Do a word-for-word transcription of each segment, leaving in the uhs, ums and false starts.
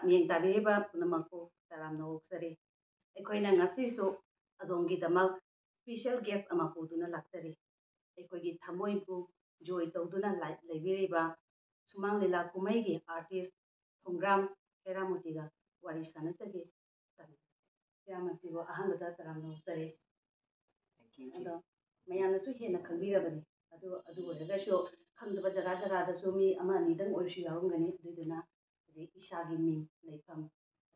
ꯃꯤꯠꯌꯦꯡ ꯇꯥꯕꯤꯔꯤꯕ ꯄꯨꯝꯅꯃꯛꯄꯨ ꯇꯔꯥꯝꯅ ꯑꯣꯛꯆꯔꯤ꯫ ꯑꯩꯈꯣꯏꯅ ꯉꯁꯤꯁꯨ ꯑꯗꯣꯝꯒꯤꯗꯃꯛ special guest ꯑꯃ ꯄꯨꯗꯨꯅ ꯂꯥꯛꯆꯔꯤ꯫ ꯑꯩꯈꯣꯏꯒꯤ ꯊꯃꯣꯏꯕꯨ joy ꯇꯧꯗꯨꯅ ꯂꯥꯏ-, ꯂꯩꯕꯤꯔꯤꯕ ꯁꯨꯃꯥꯡ ꯂꯤꯂꯥ ꯀꯨꯝꯍꯩꯒꯤ artist ꯈꯣꯡꯒ꯭ꯔꯥꯝ ꯍꯦꯔꯥꯃꯣꯇꯤꯒ ꯋꯥꯔꯤ ꯁꯥꯟꯅꯖꯒꯦ꯫ ꯍꯦꯔꯥꯃꯣꯇꯤꯕꯨ ꯑꯍꯥꯟꯕꯗ ꯇꯔꯥꯝꯅ ꯑꯣꯛꯆꯔꯤ꯫ Thank you, ꯏꯆꯦ꯫ ꯑꯗꯣ ꯃꯌꯥꯝꯅꯁꯨ ꯍꯦꯟꯅ ꯈꯪꯕꯤꯔꯕꯅꯤ꯫ ꯑꯗꯨ, ꯑꯗꯨ ꯑꯣꯏꯔꯒꯁꯨ ꯈꯪꯗꯕ ꯖꯒꯥ ꯖꯒꯥꯗꯁꯨ ꯃꯤ ꯑꯃ ꯑꯅꯤꯗꯪ ꯑꯣꯏꯔꯁꯨ ꯌꯥꯎꯔꯝꯒꯅꯤ꯫ ꯑꯗꯨꯗꯨꯅ ꯍꯧꯖꯤꯛ ꯏꯁꯥꯒꯤ ꯃꯤꯡ, ꯂꯩꯐꯝ,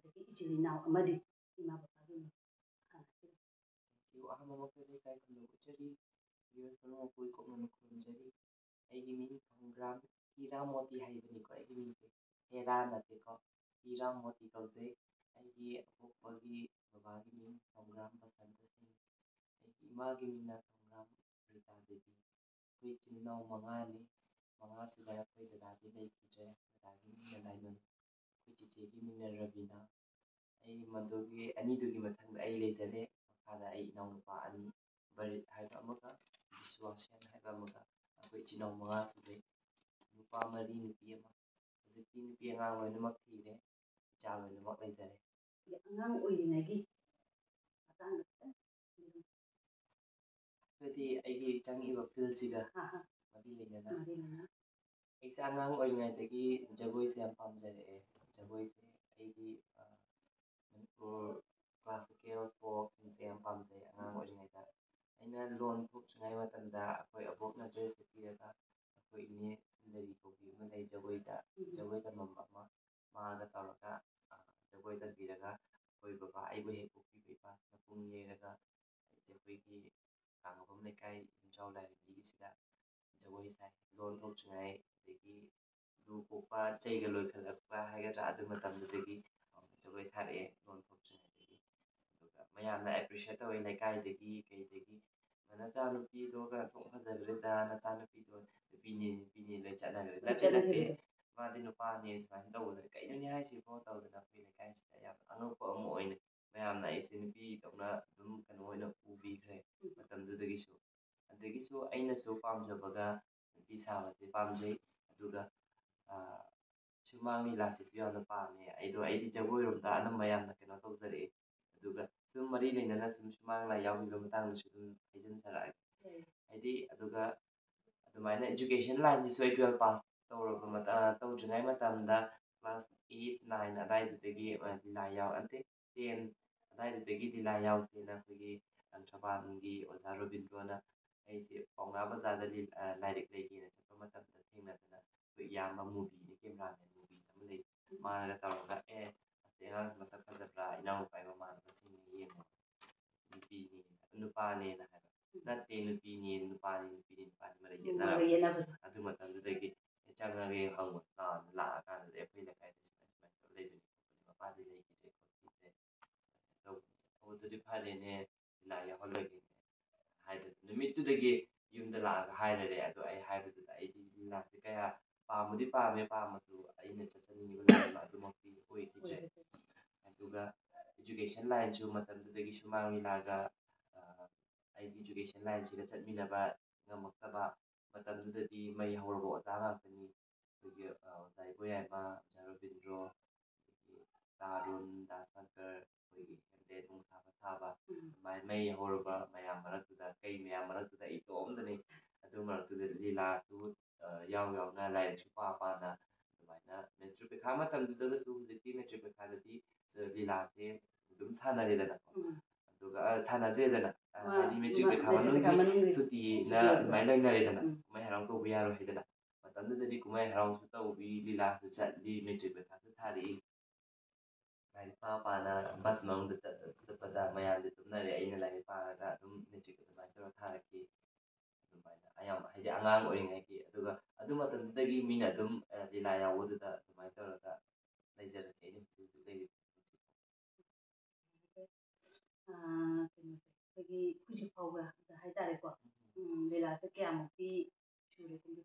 ꯑꯗꯒꯤ ꯏꯆꯤꯜ ꯏꯅꯥꯎ ꯑꯃꯗꯤ ꯏꯃꯥ ꯕꯕꯥꯒꯤ ꯃꯤꯡ ꯍꯥꯟꯅ ꯍꯥꯏꯕꯤꯔꯛꯑꯣ꯫ Thank you꯫ ꯑꯍꯥꯟꯕꯃꯛꯇꯗꯤ ꯏꯀꯥꯏ ꯈꯨꯝꯅꯕ ꯎꯠꯆꯔꯤ꯫ Viewers ꯄꯨꯝꯅꯃꯛꯄꯨ ꯏꯀꯣꯛꯅꯅ ꯈꯨꯔꯨꯝꯖꯔꯤ꯫ ꯑꯩꯒꯤ ꯃꯤꯡ ꯈꯣꯡꯒ꯭ꯔꯥꯝ ꯍꯤꯔꯥꯃꯣꯇꯤ ꯍꯥꯏꯕꯅꯤꯀꯣ꯫ ꯑꯩꯒꯤ ꯃꯤꯡꯁꯦ ꯍꯦꯔꯥ ꯅꯠꯇꯦꯀꯣ, ꯍꯤꯔꯥꯃꯣꯇꯤ ꯀꯧꯖꯩ꯫ ꯑꯩꯒꯤ ꯑꯄꯣꯛꯄꯒꯤ ꯕꯕꯥꯒꯤ ꯃꯤꯡ ꯈꯣꯡꯒ꯭ꯔꯥꯝ ꯕꯁꯟꯇ ꯁꯤꯡ꯫ ꯑꯩꯒꯤ ꯏꯃꯥꯒꯤ ꯃꯤꯡꯅ ꯈꯣꯡꯒ꯭ꯔꯥꯝ ꯔꯤꯇꯥ ꯗꯦꯕꯤ꯫ ꯑꯩꯈꯣꯏ ꯏꯆꯤꯜ ꯏꯅꯥꯎ ꯃꯉꯥꯅꯤ꯫ ꯃꯉꯥꯁꯤꯗ ꯑꯩꯈꯣꯏ ꯗꯗꯥꯗꯤ ꯂꯩꯈꯤꯗ꯭ꯔꯦ꯫ ꯗꯗꯥꯒꯤ ꯃꯤꯡꯅ ꯗꯥꯏꯃꯟ꯫ ꯑꯩꯈꯣꯏ ꯆꯤꯆꯦꯒꯤ ꯃꯤꯡꯅ ꯔꯕꯤꯅꯥ꯫ ꯑꯩ ꯃꯗꯨꯒꯤ ꯑꯅꯤꯗꯨꯒꯤ ꯃꯊꯪꯗ ꯑꯩ ꯂꯩꯖꯔꯦ꯫ ꯃꯈꯥꯗ ꯑꯩ ꯏꯅꯥꯎꯅꯨꯄꯥ ꯑꯅꯤ, ꯕꯔꯤꯠ ꯍꯥꯏꯕ ꯑꯃꯒ ꯕꯤꯁ꯭ꯋꯥꯁꯦꯟ ꯍꯥꯏꯕ ꯑꯃꯒ꯫ ꯑꯩꯈꯣꯏ ꯏꯆꯤꯜ ꯏꯅꯥꯎ ꯃꯉꯥ ꯁꯨꯖꯩ꯫ ꯅꯨꯄꯥ ꯃꯔꯤ, ꯅꯨꯄꯤ ꯑꯃ꯫ ꯍꯧꯖꯤꯛꯇꯤ ꯅꯨꯄꯤ ꯑꯉꯥꯡ ꯂꯣꯏꯅꯃꯛ ꯊꯤꯔꯦ, ꯏꯆꯥ ꯂꯣꯏꯅꯃꯛ ꯂꯩꯖꯔꯦ꯫ ꯑꯉꯥꯡ ꯑꯣꯏꯔꯤꯉꯩꯒꯤ ꯃꯇꯥꯡꯗ ꯈꯤꯇꯪ ꯍꯥꯏꯕꯤꯌꯨ꯫ ꯍꯥꯏꯕꯗꯤ ꯑꯩꯒꯤ ꯆꯪꯉꯤꯕ fieldꯁꯤꯒ ꯑꯍꯥ꯫ ꯃꯔꯤ ꯂꯩꯅꯅ꯫ ꯃꯔꯤ ꯂꯩꯅꯅ꯫ ꯑꯩꯁꯦ ꯑꯉꯥꯡ ꯑꯣꯏꯔꯤꯉꯩꯗꯒꯤ ꯖꯒꯣꯏꯁꯦ ꯌꯥꯝ ꯄꯥꯝꯖꯔꯛꯑꯦ꯫ ꯖꯒꯣꯏꯁꯦ ꯑꯩꯒꯤ, ꯑ, ꯃꯅꯤꯄꯨꯔ classical folkꯁꯤꯡꯁꯦ ꯌꯥꯝ ꯄꯥꯝꯖꯩ ꯑꯉꯥꯡ ꯑꯣꯏꯔꯤꯉꯩꯗ꯫ ꯑꯩꯅ ꯂꯣꯟ ꯊꯣꯛꯇ꯭ꯔꯤꯉꯩ ꯃꯇꯝꯗ ꯑꯩꯈꯣꯏ ꯑꯕꯣꯛꯅ dress ꯁꯦꯠꯄꯤꯔꯒ ꯑꯩꯈꯣꯏ ꯏꯅꯦ ꯁꯨꯟꯗꯔꯤ ꯀꯧꯕꯤ ꯑꯃ ꯂꯩ, ꯖꯒꯣꯏꯗ, ꯎꯝ꯫ ꯖꯒꯣꯏ ꯇꯝꯐꯝ ꯑꯃ, ꯃꯥꯒ ꯇꯧꯔꯒ, ꯑ, ꯖꯒꯣꯏ ꯇꯝꯕꯤꯔꯒ ꯑꯩꯈꯣꯏ ꯕꯕꯥ, ꯑꯩꯕꯨ ꯍꯦꯛ ꯄꯣꯛꯄꯤꯕ ꯏꯄꯥꯁꯤꯅ ꯄꯨꯡ ꯌꯩꯔꯒ ꯑꯩꯁꯦ ꯑꯩꯈꯣꯏꯒꯤ ꯀꯥꯡꯉꯕꯝ ꯂꯩꯀꯥꯏ ꯏꯝꯖꯥꯎ ꯂꯥꯏꯔꯦꯝꯕꯤꯒꯤꯁꯤꯗ ꯖꯒꯣꯏ ꯁꯥꯏ꯫ ꯂꯣꯟ ꯊꯣꯛꯇ꯭ꯔꯤꯉꯩ, ꯑꯗꯒꯤ ꯂꯨ ꯀꯣꯛꯄ, ꯆꯩꯒ ꯂꯣꯏꯈꯠꯂꯛꯄ ꯍꯥꯏꯒꯗ꯭ꯔꯥ, ꯑꯗꯨ ꯃꯇꯝꯗꯨꯗꯒꯤ ꯖꯒꯣꯏ ꯁꯥꯔꯛꯑꯦ, ꯂꯣꯟ ꯊꯣꯛꯇ꯭ꯔꯤꯉꯩꯗꯒꯤ꯫ ꯑꯗꯨꯒ ꯃꯌꯥꯝꯅ appreciate ꯇꯧꯋꯦ, ꯂꯩꯀꯥꯏꯗꯒꯤ ꯀꯩꯗꯒꯤ, "ꯅꯆꯥꯅꯨꯄꯤꯗꯣ ꯀꯩꯅꯣ ꯊꯣꯛ ꯐꯖꯈ꯭ꯔꯦꯗ, ꯅꯆꯥꯅꯨꯄꯤꯗꯣ ꯅꯨꯄꯤꯅꯦ, ꯅꯨꯄꯤꯅꯦ" ꯂꯣꯏ ꯆꯠꯅꯈ꯭ꯔꯦ꯫ ꯅꯠꯇꯦ, ꯅꯠꯇꯦ, ꯆꯠꯅꯈ꯭ꯔꯦ꯫ "ꯃꯥꯗꯤ ꯅꯨꯄꯥꯅꯦ" ꯁꯨꯃꯥꯏꯅ ꯇꯧꯕꯗ, "ꯀꯩꯅꯣꯅꯦ ꯍꯥꯏꯁꯤꯕꯣ?" ꯇꯧꯗꯅ ꯑꯩꯈꯣꯏ ꯂꯩꯀꯥꯏꯁꯤꯗ ꯌꯥꯝ ꯑꯉꯛꯄ ꯑꯃ ꯑꯣꯏꯅ ꯃꯌꯥꯝꯅ ꯑꯩꯁꯦ ꯅꯨꯄꯤꯗꯧꯅ ꯑꯗꯨꯝ ꯀꯩꯅꯣ ꯑꯣꯏꯅ ꯎꯕꯤꯈ꯭ꯔꯦ ꯃꯇꯝꯗꯨꯗꯒꯤꯁꯨ꯫ ꯑꯗꯒꯤꯁꯨ ꯑꯩꯅꯁꯨ ꯄꯥꯝꯖꯕꯒ ꯅꯨꯄꯤ ꯁꯥꯕꯁꯦ ꯄꯥꯝꯖꯩ꯫ ꯑꯗꯨꯒ, ꯑ, ꯁꯨꯃꯥꯡ ꯂꯤꯂꯥꯁꯤꯁꯨ ꯌꯥꯝꯅ ꯄꯥꯝꯃꯦ꯫ ꯑꯩꯗꯣ ꯑꯩꯗꯤ ꯖꯒꯣꯏꯔꯣꯝꯗ ꯑꯅꯝꯕ ꯌꯥꯝꯅ ꯀꯩꯅꯣ ꯇꯧꯖꯔꯛꯑꯦ꯫ ꯑꯗꯨꯒ ꯁꯨꯝ ꯃꯔꯤ ꯂꯩꯅꯅ ꯁꯨꯝ ꯁꯨꯃꯥꯡ ꯂꯤꯂꯥ ꯌꯥꯎꯈꯤꯕ ꯃꯇꯥꯡꯗꯁꯨ ꯑꯗꯨꯝ ꯍꯥꯏꯖꯤꯟꯖꯔꯛꯑꯒꯦ꯫ ꯍꯥꯏꯗꯤ ꯑꯗꯨꯒ ꯑꯗꯨꯃꯥꯏꯅ education lineꯁꯤꯁꯨ ꯑꯩ twelve pass ꯇꯧꯔꯕ ꯃꯇ-, ꯑ, ꯇꯧꯗ꯭ꯔꯤꯉꯩ ꯃꯇꯝꯗ class eight nine ꯑꯗꯥꯏꯗꯨꯗꯒꯤ, ꯑ, ꯂꯤꯂꯥ ꯌꯥꯎ-, ꯅꯠꯇꯦ, ten ꯑꯗꯥꯏꯗꯨꯗꯒꯤ ꯂꯤꯂꯥ ꯌꯥꯎꯁꯦꯅ ꯑꯩꯈꯣꯏꯒꯤ ꯂꯪꯊꯕꯥꯜꯒꯤ ꯑꯣꯖꯥ ꯔꯣꯕꯤꯟꯗ꯭ꯔꯣꯅ ꯑꯩꯁꯦ ꯄꯥꯎꯅꯥ ꯕꯖꯥꯔꯗ ꯂꯤ-, ꯑ, ꯂꯥꯏꯔꯤꯛ ꯂꯩꯒꯦꯅ ꯆꯠꯄ ꯃꯇꯝꯗ ꯊꯦꯡꯅꯗꯅ ꯑꯩꯈꯣꯏ ꯏꯌꯥꯝꯕ movieꯅꯤ, cameraman movie ꯑꯃ ꯂꯩ꯫ ꯃꯥꯅꯒ ꯇꯧꯔꯒ, "ꯑꯦ, ꯑꯁꯤ ꯑꯉꯥꯡꯁꯤ ꯃꯁꯛ ꯐꯖꯕ꯭ꯔꯥ? ꯏꯅꯥꯎꯅꯨꯄꯥꯒꯤ ꯃꯃꯥꯟꯅꯕꯁꯤꯡꯅ ꯌꯦꯡꯉꯣ꯫ ꯅꯨꯄꯤꯅꯤ, ꯅꯨꯄꯥꯅꯦꯅ" ꯍꯥꯏꯕ꯫ "ꯅꯠꯇꯦ, ꯅꯨꯄꯤꯅꯦ, ꯅꯨꯄꯥꯅꯤ, ꯅꯨꯄꯤꯅꯤ, ꯅꯨꯄꯥꯅꯤ" ꯃꯔꯩ ꯌꯦꯠꯅꯔꯕ꯫ ꯃꯔꯩ ꯌꯦꯠꯅꯕꯗꯣ꯫ ꯑꯗꯨ ꯃꯇꯝꯗꯨꯗꯒꯤ "ꯑꯦ, ꯆꯪꯉꯒꯦ, ꯍꯪꯉꯣ ꯂꯥꯛꯑꯣꯅ" ꯂꯥꯛꯑꯀꯥꯟꯗꯗꯤ ꯑꯩꯈꯣꯏ ꯂꯩꯀꯥꯏꯗ ꯁꯨꯃꯥꯏ ꯁꯨꯃꯥꯏꯅ ꯇꯧꯔ ꯂꯩꯕꯅꯤ ꯈꯣꯠꯄꯅꯤ, ꯃꯄꯥꯗꯤ ꯂꯩꯈꯤꯗ꯭ꯔꯦ ꯈꯣꯠꯈꯤꯗ꯭ꯔꯦ ꯇꯧꯕꯅꯤ꯫ "ꯑꯣ, ꯑꯗꯨꯗꯤ ꯐꯔꯦꯅꯦ, ꯂꯤꯂꯥ ꯌꯥꯎꯍꯜꯂꯒꯦꯅꯦ" ꯍꯥꯏꯗꯅ ꯅꯨꯃꯤꯠꯇꯨꯗꯒꯤ ꯌꯨꯝꯗ ꯂꯥꯛꯑꯒ ꯍꯥꯏꯔꯔꯦ꯫ ꯑꯗꯣ ꯑꯩ ꯍꯥꯏꯕꯗꯨꯗ ꯑꯩꯗꯤ ꯂꯤꯂꯥꯁꯦ ꯀꯌꯥ ꯄꯥꯝꯕꯨꯗꯤ ꯄꯥꯝꯃꯦ, ꯄꯥꯝꯃꯁꯨ ꯑꯩꯅ ꯆꯠꯆꯅꯤꯡꯉꯤꯕ ꯂꯥꯏꯟ ꯑꯗꯨꯃꯛꯇꯤ ꯑꯣꯏꯈꯤꯗ꯭ꯔꯦ꯫ ꯑꯗꯨꯒ education lineꯁꯨ ꯃꯇꯝꯗꯨꯗꯒꯤ ꯁꯨꯃꯥꯡ ꯂꯤꯂꯥꯒ, ꯑ, ꯑꯩꯒꯤ education lineꯁꯤꯒ ꯆꯠꯃꯤꯟꯅꯕ ꯉꯝꯃꯛꯇꯕ, ꯃꯇꯝꯗꯨꯗꯗꯤ ꯃꯩ ꯍꯧꯔꯕ ꯑꯣꯖꯥ ꯉꯥꯛꯇꯅꯤ꯫ ꯑꯩꯈꯣꯏꯒꯤ, ꯑ, ꯑꯣꯖꯥ ꯏꯕꯣꯌꯥꯏꯃ, ꯑꯣꯖꯥ ꯔꯣꯕꯤꯟꯗ꯭ꯔꯣ, ꯑꯗꯒꯤ ꯇꯥꯔꯨꯟ, ꯗꯥ ꯁꯪꯀꯔ, ꯑꯩꯈꯣꯏꯒꯤ ꯍꯦꯝꯂꯦꯠ ꯅꯨꯡ ꯁꯥꯕ ꯁꯥꯕ, ꯎꯝ꯫ ꯑꯗꯨꯃꯥꯏꯅ ꯃꯩ ꯍꯧꯔꯕ ꯃꯌꯥꯝ ꯃꯔꯛꯇꯨꯗ, ꯀꯩ ꯃꯌꯥꯝ ꯃꯔꯛꯇꯨꯗ ꯑꯩ ꯏꯇꯣꯝꯗꯅꯤ꯫ ꯑꯗꯨ ꯃꯔꯛꯇꯨꯗ ꯂꯤꯂꯥꯁꯨ, ꯑ, ꯌꯥꯎ ꯌꯥꯎꯅ, ꯂꯥꯏꯔꯤꯛꯁꯨ ꯄꯥ ꯄꯥꯅ, ꯑꯗꯨꯃꯥꯏꯅ ꯃꯦꯇ꯭ꯔꯤꯛ ꯄꯩꯈꯥ ꯃꯇꯝꯗꯨꯗꯒꯁꯨ, ꯍꯧꯖꯤꯛꯇꯤ ꯃꯦꯇ꯭ꯔꯤꯛ ꯄꯩꯈꯥꯗꯗꯤ, ꯑ, ꯂꯤꯂꯥꯁꯦ ꯑꯗꯨꯝ ꯁꯥꯟꯅꯔꯦꯗꯅꯀꯣ꯫ ꯎꯝ꯫ ꯑꯗꯨꯒ, ꯑ, ꯁꯥꯟꯅꯗ꯭ꯔꯦꯗꯅ, ꯑ, ꯑ, ꯍꯥꯏꯗꯤ ꯃꯦꯇ꯭ꯔꯤꯛ ꯃ-, ꯄꯩꯈꯥ ꯃꯦꯇ꯭ꯔꯤꯛ ꯄꯩꯈꯥ ꯃꯅꯨꯡꯒꯤ ꯃꯅꯨꯡꯒꯤ ꯁꯨꯇꯤꯅ ꯁꯨꯇꯤ ꯑꯣꯏꯕ꯫ ꯑꯗꯨꯃꯥꯏꯅ ꯂꯩꯅꯔꯦꯗꯅ, ꯎꯝ꯫ ꯀꯨꯝꯍꯩ ꯍꯔꯥꯎ ꯇꯧꯕ ꯌꯥꯔꯣꯏ ꯍꯥꯏꯗꯅ꯫ ꯃꯇꯝꯗꯨꯗꯗꯤ ꯀꯨꯝꯍꯩ ꯍꯔꯥꯎꯁꯨ ꯇꯧꯕꯤ, ꯂꯤꯂꯥꯁꯨ ꯆꯠꯂꯤ, ꯃꯦꯇ꯭ꯔꯤꯛ ꯄꯩꯈꯥꯁꯨ ꯊꯥꯔꯛꯏ꯫ ꯂꯥꯏꯔꯤꯛ ꯄꯥ ꯄꯥꯅ ꯕꯁ ꯃꯅꯨꯡꯗ ꯆꯠ-, ꯆꯠꯄꯗ ꯃꯌꯥꯝꯗꯤ ꯇꯨꯝꯅꯔꯦ, ꯑꯩꯅ ꯂꯥꯏꯔꯤꯛ ꯄꯥꯔꯒ ꯑꯗꯨꯝ ꯃꯦꯇ꯭ꯔꯤꯛ ꯑꯗꯨꯃꯥꯏꯅ ꯇꯧꯔ ꯊꯥꯔꯛꯈꯤ꯫ ꯑꯗꯨꯃꯥꯏꯅ ꯑꯌꯥꯝꯕ, ꯍꯥꯏꯗꯤ ꯑꯉꯥꯡ ꯑꯣꯏꯔꯤꯉꯩꯒꯤ, ꯑꯗꯨꯒ ꯑꯗꯨ ꯃꯇꯝꯗꯨꯗꯒꯤ ꯃꯤꯅ ꯑꯗꯨꯝ, ꯑ, ꯂꯤꯂꯥ ꯌꯥꯎꯕꯗꯨꯗ ꯑꯗꯨꯃꯥꯏꯅ ꯇꯧꯔꯒ ꯂꯩꯖꯔꯛꯀꯦ ꯑꯩꯅ ꯍꯧꯖꯤꯛ ꯍꯧꯖꯤꯛ ꯂꯩꯔꯤꯕ꯫ ꯑꯥ, ꯀꯩꯅꯣꯁꯦ, ꯑꯩꯈꯣꯏꯒꯤ ꯍꯧꯖꯤꯛ ꯐꯥꯎꯕ ꯍꯥꯏꯇꯥꯔꯦꯀꯣ, ꯎꯝ, ꯂꯤꯂꯥꯁꯦ ꯀꯌꯥꯃꯨꯛꯇꯤ ꯁꯨꯔꯦ ꯀꯨꯝꯕ?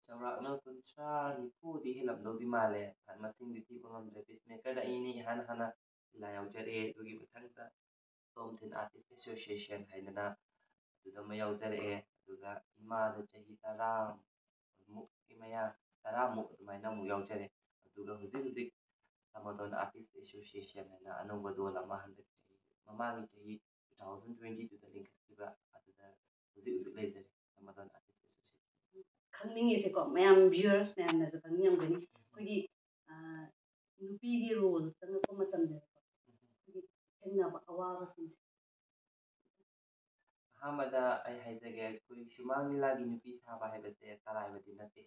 ꯆꯥꯎꯔꯥꯛꯅ ꯀꯨꯟꯊ꯭ꯔꯥ ꯅꯤꯐꯨꯗꯤ ꯍꯦꯜꯂꯝꯗꯧꯗꯤ ꯃꯥꯜꯂꯦ, ꯃꯁꯤꯡꯗꯤ ꯊꯤꯕ ꯉꯝꯗ꯭ꯔꯦ꯫ Peacemakerꯗ ꯑꯩꯅ ꯏꯍꯥꯟ ꯍꯥꯟꯅ ꯂꯤꯂꯥ ꯌꯥꯎꯖꯔꯛꯑꯦ꯫ ꯑꯗꯨꯒꯤ ꯃꯊꯪꯗ ꯇꯣꯝꯊꯤꯟ Artist Association ꯍꯥꯏꯗꯅ ꯑꯗꯨꯗ ꯑꯃ ꯌꯥꯎꯖꯔꯛꯑꯦ꯫ ꯑꯗꯨꯒ ꯏꯃꯥꯗ ꯆꯍꯤ ꯇꯔꯥꯃꯨꯛꯀꯤ ꯃꯌꯥ ꯇꯔꯥꯃꯨꯛ ꯑꯗꯨꯃꯥꯏꯅ ꯑꯃꯨꯛ ꯌꯥꯎꯖꯔꯦ꯫ ꯑꯗꯨꯒ ꯍꯧꯖꯤꯛ ꯍꯧꯖꯤꯛ ꯁꯃꯥꯗꯣꯟ ꯑꯥꯔꯇꯤꯁ ꯑꯦꯁꯣꯁꯤꯌꯦꯁꯟ ꯍꯥꯏꯅ ꯑꯅꯧꯕ ꯗꯣꯜ ꯑꯃ ꯍꯟꯗꯛ ꯆꯍꯤ, ꯃꯃꯥꯡꯒꯤ ꯆꯍꯤ two thousand twenty twoꯗ ꯂꯤꯡꯈꯠꯈꯤꯕ, ꯑꯗꯨꯗ ꯍꯧꯖꯤꯛ ꯍꯧꯖꯤꯛ ꯂꯩꯖꯔꯤ, ꯁꯃꯥꯗꯣꯟ ꯑꯥꯔꯇꯤꯁ ꯑꯦꯁꯣꯁꯤꯌꯦꯁꯟ꯫ ꯈꯪꯅꯤꯡꯉꯤꯁꯦꯀꯣ, ꯃꯌꯥꯝ ꯚ꯭ꯌꯨꯋꯔꯁ ꯃꯌꯥꯝꯅꯁꯨ ꯈꯪꯅꯤꯡꯉꯝꯒꯅꯤ, ꯑꯩꯈꯣꯏꯒꯤ ꯅꯨꯄꯤꯒꯤ ꯔꯣꯜ ꯆꯪꯉꯛꯄ ꯃꯇꯝꯗꯀꯣ ꯑꯩꯈꯣꯏꯒꯤ ꯊꯦꯡꯅꯕ ꯑꯋꯥꯕꯁꯤꯡꯁꯦ꯫ ꯑꯍꯥꯟꯕꯗ ꯑꯩ ꯍꯥꯏꯖꯒꯦ, ꯑꯩꯈꯣꯏ ꯁꯨꯃꯥꯡ ꯂꯤꯂꯥꯒꯤ ꯅꯨꯄꯤ ꯁꯥꯕ ꯍꯥꯏꯕꯁꯦ ꯇꯔꯥꯏꯕꯗꯤ ꯅꯠꯇꯦ꯫